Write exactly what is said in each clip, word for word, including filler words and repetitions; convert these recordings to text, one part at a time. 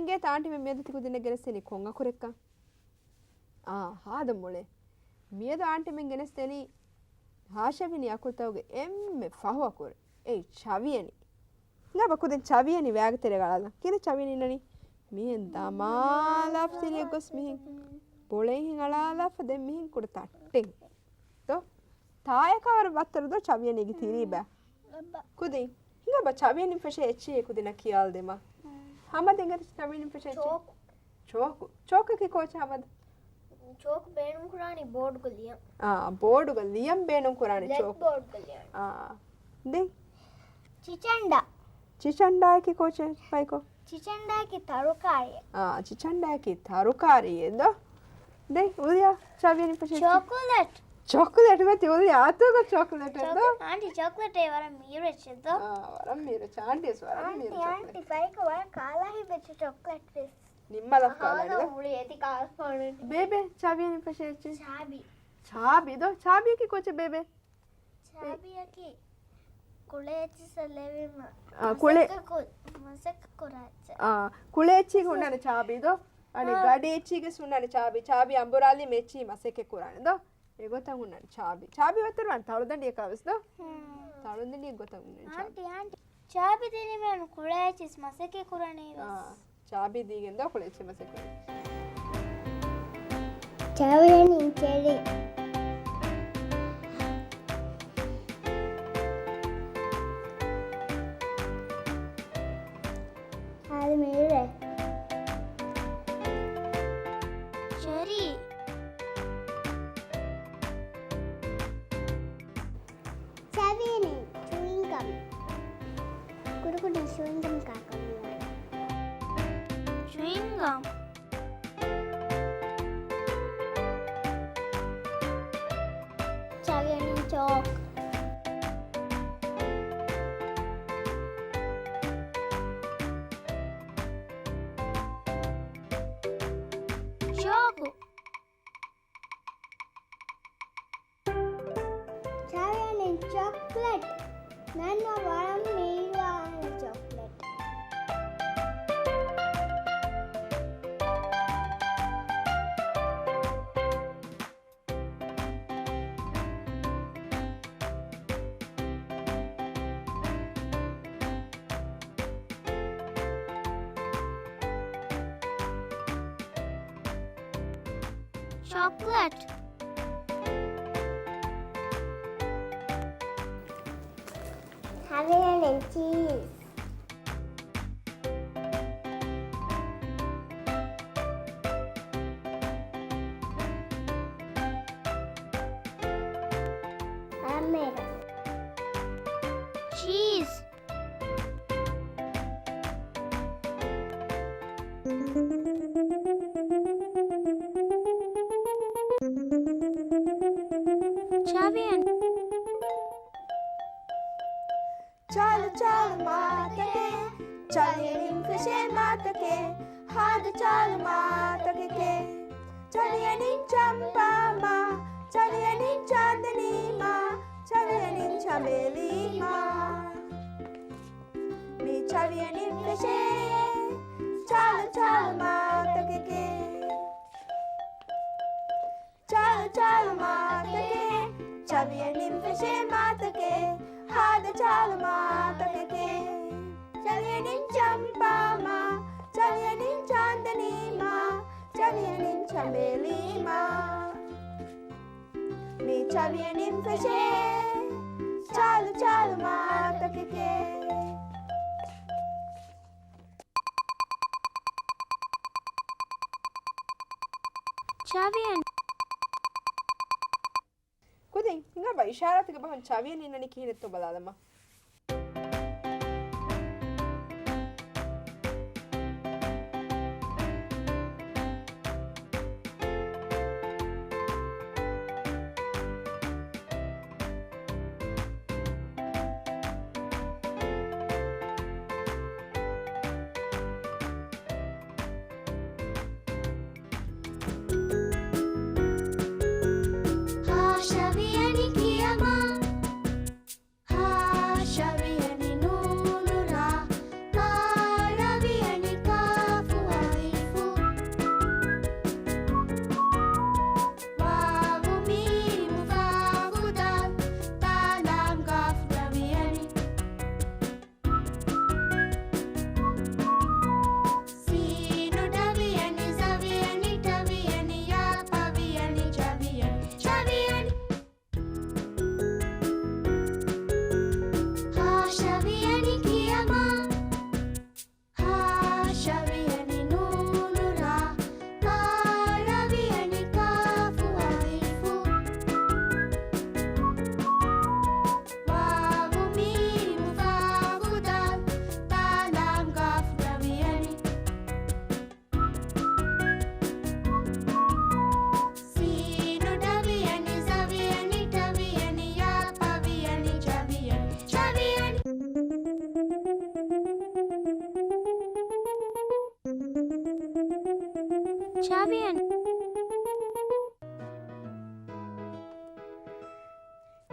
އިނގޭތަ އާންޓީމެން މިއަދު ތި ކުދިންނަށް ގެނެސްދެނީ ކޮން އަކުރެއްކަން؟ އާ، ހާދަ މޮޅޭ. މިއަދު އާންޓީމެން ގެނެސްދެނީ ހާޝަވިނީ އަކުރުތަކުގެ އެންމެ ފަހު އަކުރެއް. އެއީ ޗަވިޔަނި. ހިނގާބަ ކުދިން ޗާބީއަށް ވައިގެ ތެރޭގަ އަޅާލަން. ކިހިނެއް ޗާބީއަށް އިންނަނީ؟ މިހެން ދަމާލާފަ ތިރިއަށް ގޮސް މިހެން ބޮޅެއިން އަޅާލާފަ ދެން މިހެން ކުޑަ ތައްޓެއް. ދޯ؟ ތާޔަކާ ވަރަށް ވައްތަރު ދޯ ޗާބީއަށް އިނގި ތިރީ ބަ. ކުދިން. ހިނގާބަ ޗާބީއަށް ފެށޭ އެއްޗެހި ކުދިންނަށް ކިޔާލަދޭ މަ. ހަމަ ދެން އަދި ޗާބީއަށް ފެށޭ އެއްޗެހި. ޗޯކު. ޗޯކު. ޗޯކަކީ ކޯޗެއް ހަމަ؟ ޗޯކު ބޭނުން ކުރާނީ ބޯޑުގަ ލިޔަން. އާ، ބޯޑުގަ ލިޔަން ބޭނުން ކުރާނީ ބްލެކް ޗޯކު. ބޯޑުގަ ލިޔަން. އާ. ދެން؟ ޗިޗަންޑާ. ޗިޗަންޑާއަކީ ކޯޗެއް ބައިކޯ؟ ޗިޗަންޑާއަކީ ތަރުކާރިއެއް. އާ، ޗިޗަންޑާއަކީ ތަރުކާރިއެއް ދޯ. ދެން އުލިޔާ ޗާބީއަށް ފެށޭ އެއްޗެހި. ޗޮކޮލެޓް. ޗޮކޮލެޓް މަތި އުލިޔާ އަތުގަ ޗޮކޮލެޓް ދޯ. ޗޮކޮ-، އާންޓީ ޗޮކޮލެޓް ވަރަށް މީރު އެއްޗެއް ދޯ. އާ، ވަރަށް މީރު އެއްޗެއް. އާންޓީ ވަރަށް މީރު އާންޓީ، ޗޮކޮލެޓް. އާންޓީ ފައިކޮ ވަރަށް ކާލާ ހިތްވެއްޖެ ޗޮކޮލެޓް ފިސް. ނިންމާލަފަ ކާލާނީ ދޯ. އުޅި އެތި ކާލަފަ އޮންނަނީ. ބޭބެ، ޗާބީއަށް ފެށޭ އެއްޗެއް. ޗާބީ. ޗާބީ ދޯ؟ ޗާބީއަކީ ކޯޗެއް ބޭބެ؟ ޗާބީއަކީ ކުޅޭ އެއްޗިސް ލެވީމަ އާ، ކުޅޭ. މަސައްކަތް ކު-، މަސައްކަތް ކުރާ އެއްޗެއް. އާ، ކުޅޭ އެއްޗިހި ހުންނާނެ ޗާބީ ދޯ؟ އަނެއް އާ. ގަޑި އެއްޗިހި ހުންނާނެ ޗާބީ. ޗާބީ އަނބުރާލީމަ އެއްޗިހި މަސައްކަތް ކުރާނެ ދޯ؟ އެގޮތަށް ހުންނާނެ ޗާބީ. ޗާބީ ވައްތަރުވާނެ ތަޅުދަނޑިއަކާ ވެސް ދޯ؟ ހުން. ތަޅުދަނޑި ގޮތަށް ހުންނާނެ ޗާބީ. އާންޓީ، އާންޓީ. ޗާބީ ދިނީމަ ކުޅޭ އެއްޗިސް މަސައްކަތް ކުރާނީ ވެސް. އާ. ޗާބީ ދީގެން ދޯ ކުޅޭ އެއްޗިހި މަސައްކަތް ކުރަނީ. ޗާބީ އަންނަނީ ޗެރީ. އާދެ މީރޭ. ޗެރީ. ޗާބީ އަންނަނީ ޗުވިންގަމް. ކުޑަކުޑަ ޗުވިންގަމް ކާކަށް މިވާނެ. ޗުވިންގަމް. ޗާބީ އަންނަނީ ޗޯކް. ޗޯކު. ޗާބީ އަންނަނީ ޗޮކްލެޓް. މިއަންނަ ވަރަށް މީރު އާން ޗޮކްލެޓް. ޗޮކްލެޓް. ހަވިޔަނި ޗީސް. އަމެރ. ޗީސް. ޗާވިޔަނި. ޗާލު ޗާލު މާތަކެއް، ޗާވިޔަނިން ފެށޭ މާތަކެއް، ހާދަ ޗާލު މާތަކެކޭ. ޗާވިޔަނިން ޗަމްޕާ މާ، ޗާވިޔަނިން ޗާންދަނީ މާ، ޗާވިޔަނިން ޗަމޭލީ މާ. މި ޗާވިޔަނިން ފެށޭ ޗާލު ޗާލު މާތަކެކޭ. ޗާލު ޗާލު މާތަކެއް، ޗާވިޔަނިން ފެށޭ މާތަކެއް، ހާދަ ޗާލު މާތަކެކޭ. ޗާވިޔަނިން ޗަމްޕާ މާ، ޗާވިޔަނިން ޗާންދަނީ މާ، ޗާވިޔަނިން ޗަމޭލީ މާ. މި ޗާވިޔަނިން ފެށޭ ޗާލު ޗާލު މާތަކެކޭ. ޗާވިޔަނި. ކުދިން، ހިނގާބަ އިޝާރާތުގެ ބަހުން ޗާވިޔަނި އިންނަނީ ކިހިނެއްތޯ ބަލާލަމާ. ހާ ޗާވިޔަނި ކިޔަމާ. ހާ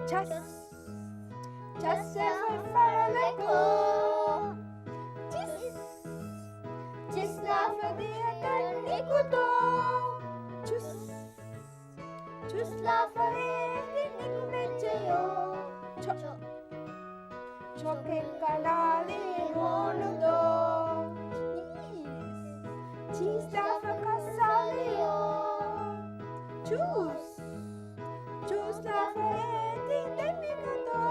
ޗަސް. ޗަސް އެފަ ފަޅޮލެކޯ. ޗިސް. ޗިސް ލާފަ ދިޔަތަން ނިކުތޯ. ޗުސް. ޗުސް ލާފަ އޭތި ނިކުމެއްޖެޔޯ. ޗޮ. ޗޮކެއް ކަނޑާލީ ހޯނުދޯ. ޗީސް. ޗީސް ލާފަ ކައްސާލިޔޯ. ޗޫސް. ޗޫސް ލާފަ އޭތި ދެމިގަތޯ.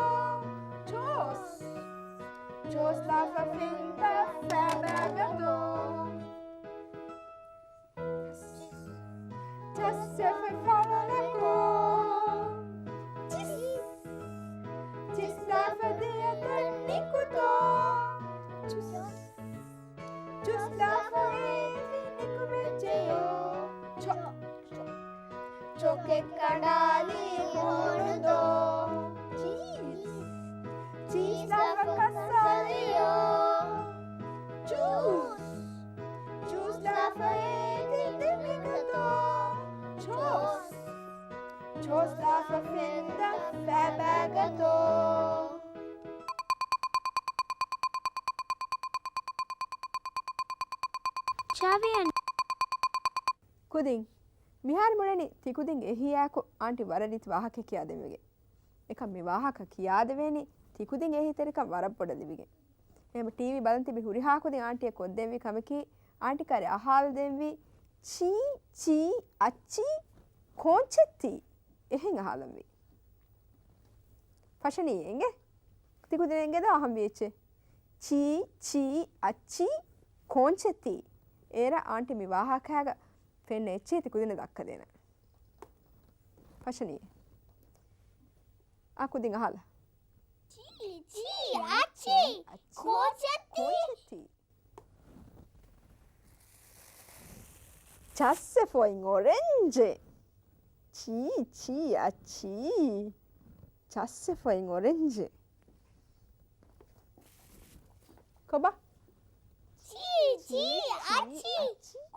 ޗޯސް. ޗޯސް ލާފަ ފެންތަ ފައިބައިގަތޯ. ޗަސް އެފަ ފަޅޮލެކޯ. ޗިސް. ޗިސް ލާފަ ދިޔަތަން ނިކުތޯ. ޗުސް. ޗުސް ލާފަ އޭތި ނިކުމެއްޖެޔޯ. ޗޮ. ޗޮކެއް ކަނޑާލީ ހޯނުދޯ. ޗީސް. ޗީސް ލާފަ ކައްސާލިޔޯ. ޗޫސް. ޗޫސް ލާފަ އޭތި ދެމިގަތޯ. ޗޯސް. ޗޯސް ލާފަ ފެންތަ ފައިބައިގަތޯ. ޗާވިޔަނި. ކުދިން، މިހާރު މިއުޅެނީ ތިކުދިން އެހީއާއެކު އާންޓި ވަރަށް ރީތި ވާހަކަ ކިޔާދެންވެގެން. އެކަމް މި ވާހަކަ ކިޔާދެވޭނީ ތިކުދިން އެހީތެރިކަން ވަރަށް ބޮޑަށް ލިބިގެން. އެހެން ޓީވީ ބަލަން ތިބި ހުރިހާ ކުދިން އާންޓީއަށް ކޮށްދެންވީ ކަމަކީ، އާންޓި ކައިރި އަހާލަދެންވީ، ޗީ، ޗީ، އައްޗީ، ކޯންޗެއްތީ؟ އެހެން އަހާލަންވީ. ފަށަނީ އެނގޭ؟ ތިކުދިން އެނގޭދޯ އަހަންވީ އެއްޗެއް؟ ޗީ، ޗީ، އައްޗީ، ކޯންޗެއްތީ؟ އޭރަށް އާންޓި މި ވާހަކައިގަ ފެންނަ އެއްޗެހި ތިކުދިންނަށް ދައްކަދޭނަން. ފަށަނީ. އާ ކުދިން އަހާލަ. ޗީ، ޗީ، އައްޗީ، ކޯންޗެއްތީ؟ ކޯންޗެއްތީ؟ ޗަސްއެފަ އޮތް އޮރެންޖެއް. ޗީ، ޗީ، އައްޗީ. ޗަސްއެފަ އޮތް އޮރެންޖެއް. ކޮބާ؟ ޗީ، ޗީ، އައްޗީ،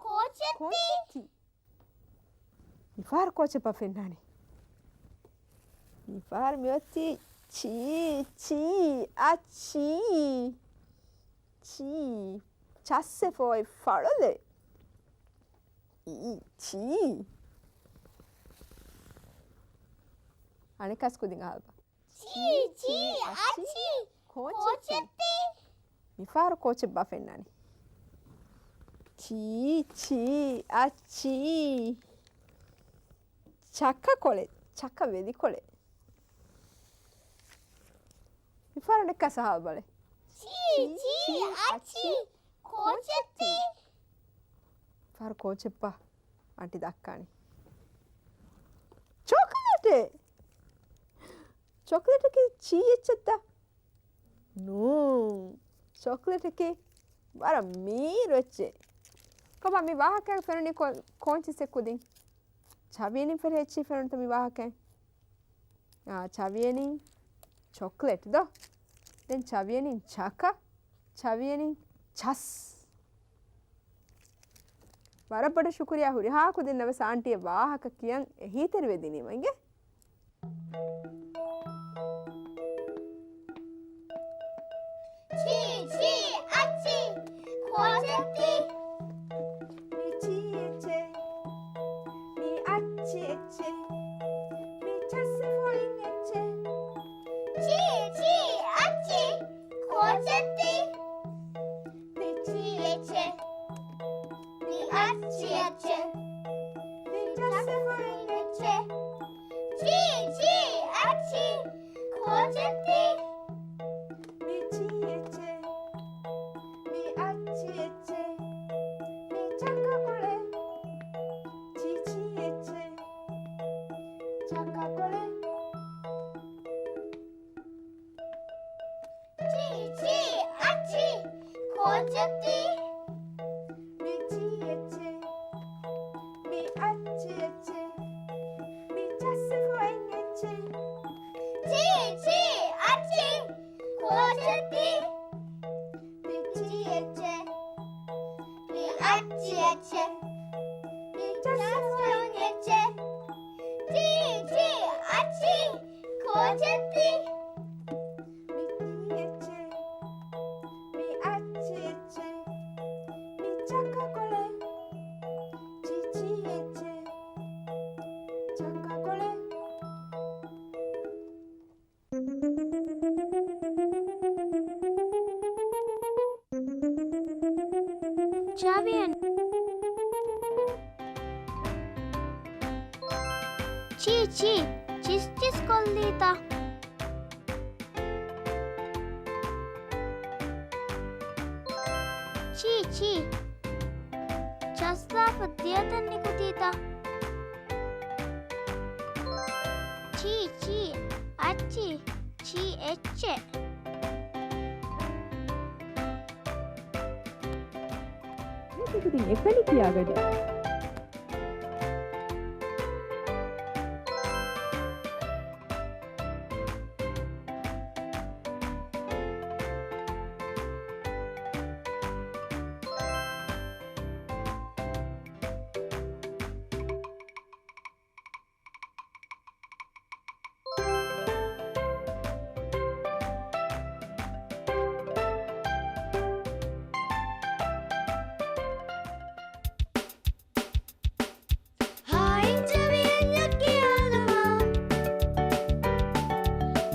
ކޯންޗެއްތީ؟ މިފަހަރު ކޯންޗެއްބާ ފެންނާނީ؟ މިފަހަރު މިއޮތީ ޗީ، ޗީ، އައްޗީ. ޗީ. ޗަސްއެފަ އޮތް ފަޅޮލެއް. އީ، ޗީ. އަނެއްކާސް ކުދިން އަހާލަބަ. ޗީ، ޗީ، އައްޗީ، ކޯންޗެއްތީ؟ މިފަހަރު ކޯންޗެއްބާ ފެންނާނީ؟ ޗީ، ޗީ، އައްޗީ. ޗަކަކޮޅެއް، ޗަކަ ވެލިކޮޅެއް. މިފަހަރު އަނެއްކާސް އަހާލަބަލަ. ޗީ، ޗީ، އައްޗީ، ކޯންޗެއްތީ؟ ފަހަރު ކޯންޗެއްބާ؟ އާންޓި ދައްކާނީ. ޗޮކްލެޓެއް! ޗޮކްލެޓަކީ ޗީ އެއްޗެއްތަ؟ ނޫން. ޗޮކްލެޓަކީ ވަރަށް މީރު އެއްޗެއް. ކޮބާ މި ވާހަކައިގަ ފެނުނީ ކޯ-، ކޯންޗިސްއެއް ކުދިން؟ ޗަވިޔަނިން ފެށި އެއްޗެއް ފެނުނުތަ މި ވާހަކައިން؟ އާ، ޗަވިޔަނިން ޗޮކްލެޓް ދޯ؟ ދެން ޗަވިޔަނިން ޗަކަ، ޗަވިޔަނިން ޗަސް. ވަރަށް ބޮޑަށް ޝުކުރިޔާ ހުރިހާ ކުދިންނަށް ވެސް އާންޓީއަށް ވާހަކަ ކިޔަން އެހީތެރިވެދިނީމަ އިނގޭ. ޗީ، ޗީ، އައްޗި، ކޯޗެއްތި؟ މި ޗީ އެއްޗެއް، މި އައްޗި އެއްޗެއް، މި ޗަސްއެފަ އޮތް އެއްޗެއް. ޗީ، ޗީ، އައްޗި، ކޯޗެއްތި؟ މި ޗީ އެއްޗެއް، މި އައްޗި އެއްޗެއް، މި ޗަސްއެފަ އޮތް އެއްޗެއް. ޗީ، ޗީ، އައްޗި، ކޯޗެއްތި؟ މި ޗީ އެއްޗެއް، މި އައްޗި އެއްޗެއް، މި ޗަކަކޮޅެއް. ޗީ، ޗީ އެއްޗެއް، ޗަކަކޮޅެއް. ޗީ، ޗީ، އައްޗި، ކޯޗެއްތި؟ މި ޗީ އެއްޗެއް، މި އައްޗި އެއްޗެއް، މި ޗަސްއެފަ އޮތް އެއްޗެއް. ޗީ، ޗީ، ކޯޗެއްތި؟ މި ޓީ އެޗް އޭ. މި އައްޗި އެޗް އޭ. މި ޗައްކަކޮޅެއް. ޗި ޗީ އެޗް އޭ. ޗައްކަކޮޅެއް. ޗާވިޔަނި. ޗީ، ޗީ، ޗިސް ޗިސް ކޮށްލީތަ؟ ޗީ، ޗީ، ޗަސްލާފަ ދިޔަތައް ނިކުތީތަ؟ ޗީ، ޗީ، އައްޗި، ޗީ އެޗް އޭ. މި ތިކުދިން އެކަނި ކިޔާގަތީ. ހާއިން ޖަވިއެއް ކިޔާލަމާ،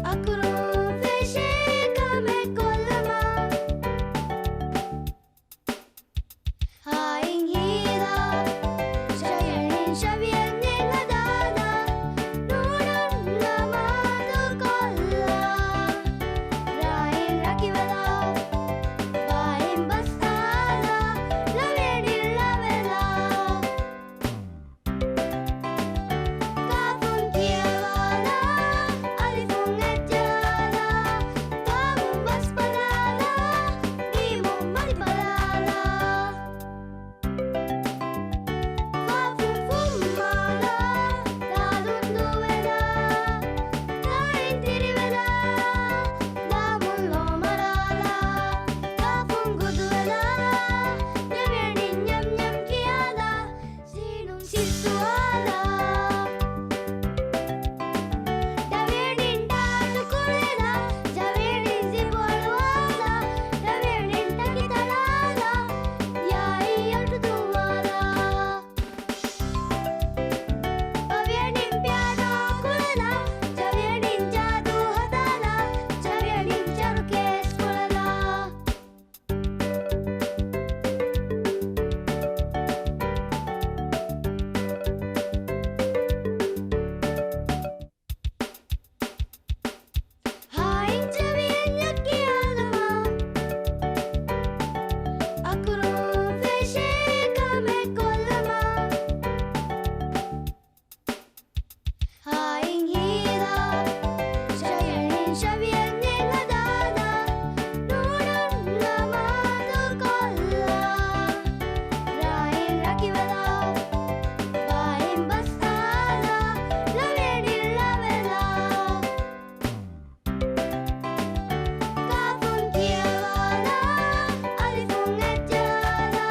އަކުރުން ފެށޭ ކަމެއް ކޮށްލަމާ. ހާއިން ހީލާ، ޝަވިޔަނިން ޝަވިޔަން ހަދާލާ، ނޫނުން ނަމާދު ކޮށްލާ. ރާއިން ރަކިވަލާ، ބާއިން ބަސް އާލާ، ޅަވިޔަނިން ޅަވެލާ. ކާފުން ކިޔަވާލާ، އަލިފުން އެއްޗާލާ، ބާއުން ބަސް ބަލާލާ، މީމުން މަތި ބަލާލާ. ފާފުން ފުއްމާލާ، ދާލުން ދުވެލާ، ތާއިން ތިރިވެލާ، ލާމުން ލޯ މަރާލާ، ކާފުން ގުދުވެލާ، ނެވެނިން ނަމް ނަމް ކިޔާލާ، ސީނުން ސިއްސުވާލާ. ޑަވޭނިން ޑާޓު ކުޅެލާ، ޖަވޭނިން ޒިބު އަޅުވާލާ، ޑަވޭނިން ޓަކި ތަޅާލާ، ޔާއީ އަޑު ދުއްވާލާ. ޑަވޭނިން ޕިއާނޯ ކުޅެލާ، ޖަވޭނިން ޖާދޫ ހަދާލާ، ޖަވޭނިން ޗަރުކޭސް ކުޅެލާ. ހާއިން ޖަވިއެއް ކިޔާލަމާ، އަކުރުން ފެށޭ ކަމެއް ކޮށްލަމާ. ހާއިން ހީލާ، ޝަވިޔަނިން ޝަވިޔަން ހަދާލާ، ނޫނުން ނަމާދު ކޮށްލާ. ރާއިން ރަކިވަލާ، ބާއިން ބަސް އާލާ، ޅަވިޔަނިން ޅަވެލާ. ކާފުން ކިޔަވާލާ، އަލިފުން އެއްޗާލާ،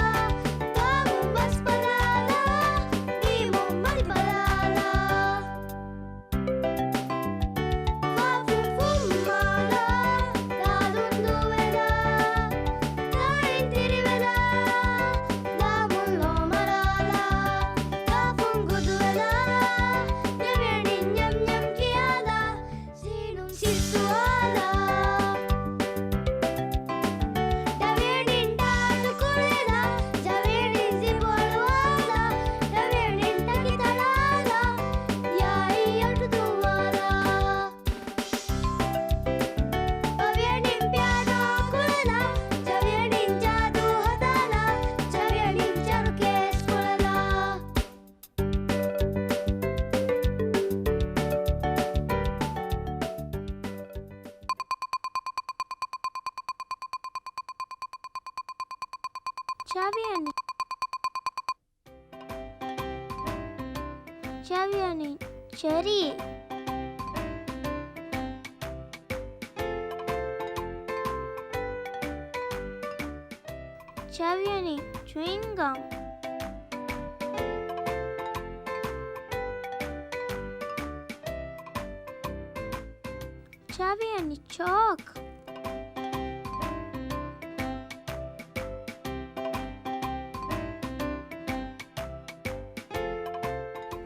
ބާއުން ބަސް ބަލާލާ، މީމުން މަތި ބަލާލާ. ފާފުން ފުއްމާލާ، ދާލުން ދުވެލާ، ތާއިން ތިރިވެލާ، ލާމުން ލޯ މަރާލާ، ކާފުން ގުދުވެލާ، ނެވެނިން ނަމް ނަމް ކިޔާލާ، ސީނުން ސިއްސުވާލާ. ޑަވޭނިން ޑާޓު ކުޅެލާ، ޖަވޭނިން ޒިބު އަޅުވާލާ، ޑަވޭނިން ޓަކި ތަޅާލާ، ޔާއީ އަޑު ދުއްވާލާ. ޑަވޭނިން ޕިއާނޯ ކުޅެލާ، ޖަވޭނިން ޖާދޫ ހަދާލާ، ޖަވޭނިން ޗަރުކޭސް ކުޅެލާ. ޗާވިޔަނި. ޗާވިޔަނި. ޗެރީ. ޗާވިޔަނި. ޗުއިންގަމް. ޗާވިޔަނި ޗޯކް.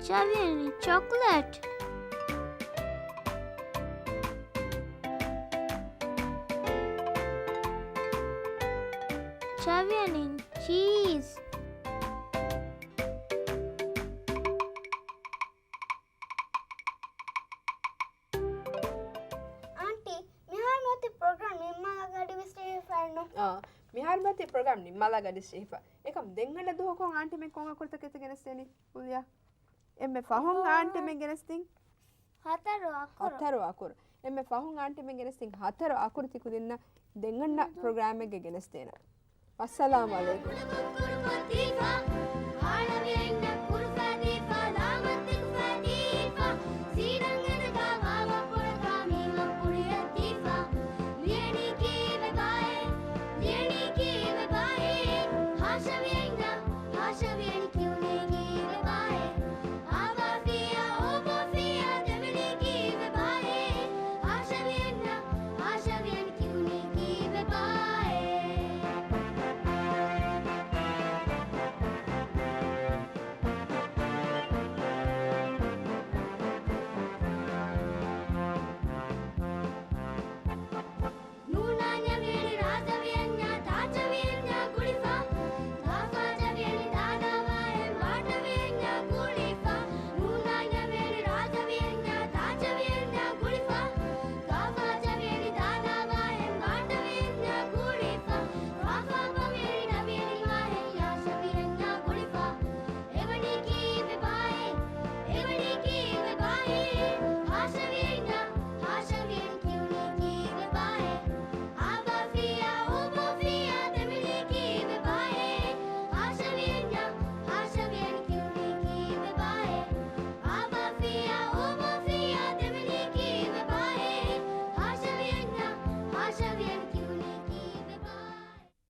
ޗާވިޔަނި ޗޮކްލެޓް. ޗާވިޔަނި ޗީޒް. އާންޓީ، މިހާރު މިއޮތީ ޕްރޮގްރާމް ނިންމާލާ ގަޑިވެސް ޖެހިފައެއްނު. އާ، މިހާރު މިއޮތީ ޕްރޮގްރާމް ނިންމާލާ ގަޑިވެސް ޖެހިފަ. އެކަމް ދެންގަނޑަ ދުވަހަކު އާންޓީމެން ކޮން އަކުރުތަކެއްތަ ގެނެސްދޭނީ ކުލިޔާ؟ އެންމެ ފަހުން އާންޓީމެން ގެނެސްދިން ހަތަރު އަކުރު. ހަތަރު އަކުރު. އެންމެ ފަހުން އާންޓީމެން ގެނެސްދިން ހަތަރު އަކުރު ތިކުދިންނަށް ދެންގަނޑަ ޕްރޮގްރާމެއްގަ ގެނެސްދޭނަން. އައްސަލާމު ޢަލައިކުމް.